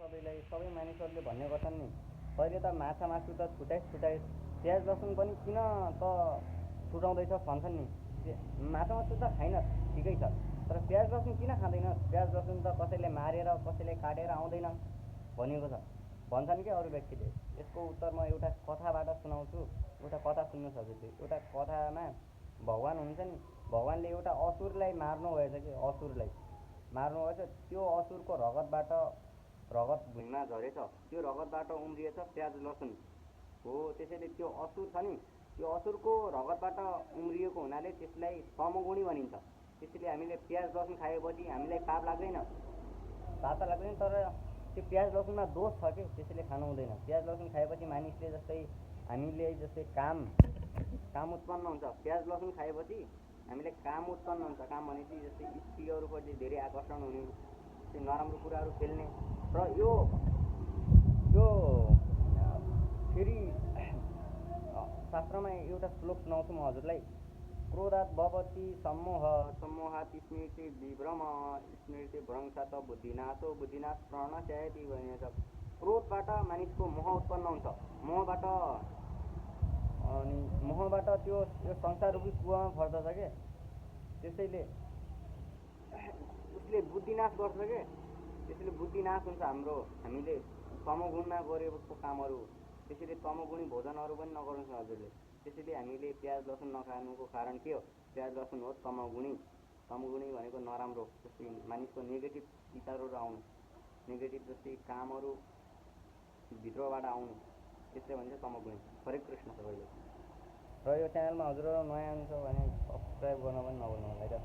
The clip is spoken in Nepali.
सबैलाई सबै मानिसहरूले भन्ने गर्छन् नि, तैँले त माछा मासु त छुटाइस्, प्याज लसुन पनि किन त छुटाउँदैछस् भन्छन् नि। माछा मासु त खाइनस् ठिकै छ, तर प्याज लसुन किन खाँदैनस्? प्याज लसुन त कसैले मारेर कसैले काटेर आउँदैन भनिएको छ भन्छन् क्या अरू व्यक्तिले। यसको उत्तर म एउटा कथाबाट सुनाउँछु। एउटा कथा सुन्नुहोस् हजुरले। एउटा कथामा भगवान हुन्छ नि, भगवानले एउटा असुरलाई मार्नुभएछ कि, असुरलाई मार्नुभएछ। त्यो असुरको रगत भुइँमा झरेछ, त्यो रगतबाट उम्रिएछ प्याज लसुन हो। त्यसैले त्यो असुर छ नि, त्यो असुरको रगतबाट उम्रिएको हुनाले त्यसलाई तमोगुणी भनिन्छ। त्यसैले हामीले प्याज लसुन खाएपछि हामीलाई पाप लाग्दैन, पाप त लाग्दैन, तर त्यो प्याज लसुनमा दोष छ कि, त्यसैले खानु हुँदैन। प्याज लसुन खाएपछि मानिसले हामीले जस्तै काम उत्पन्न हुन्छ। प्याज लसुन खाएपछि हामीलाई काम उत्पन्न हुन्छ। काम भनेपछि जस्तै स्त्रीहरूप्रति धेरै आकर्षण हुने, नराम्रो कुराहरू खेल्ने। र यो फेरि शास्त्रमा एउटा श्लोक सुनाउँछु म हजुरलाई। क्रोधात् भवति सम्मोहात् स्मृति विभ्रम, स्मृति भ्रंशात् बुद्धिनाशो, बुद्धिनाश प्रणश्यति भनिन्छ। क्रोधबाट मानिसको मोह उत्पन्न हुन्छ। मोहबाट त्यो संसार रूपी कुवामा फर्दछ के, त्यसैले उसले बुद्धिनाश गर्छ के, त्यसैले बुद्धिनाश हुन्छ हामीले तमोगुणमा गरेको कामहरू। त्यसैले तमोगुणी भोजनहरू पनि नगर्नुहोस् हजुरले। त्यसैले हामीले प्याज लसुन नखानुको कारण के हो? प्याज लसुन हो तमोगुणी भनेको नराम्रो, जस्तै मानिसको नेगेटिभ विचारहरू आउनु, नेगेटिभ जस्तै कामहरू भित्रबाट आउनु, त्यसले भन्छ तमोगुणी। हरे कृष्ण सबैले। र यो च्यानलमा हजुरहरू नयाँ हुन्छ भने सब्सक्राइब गर्न पनि नभुल्नु होला है त।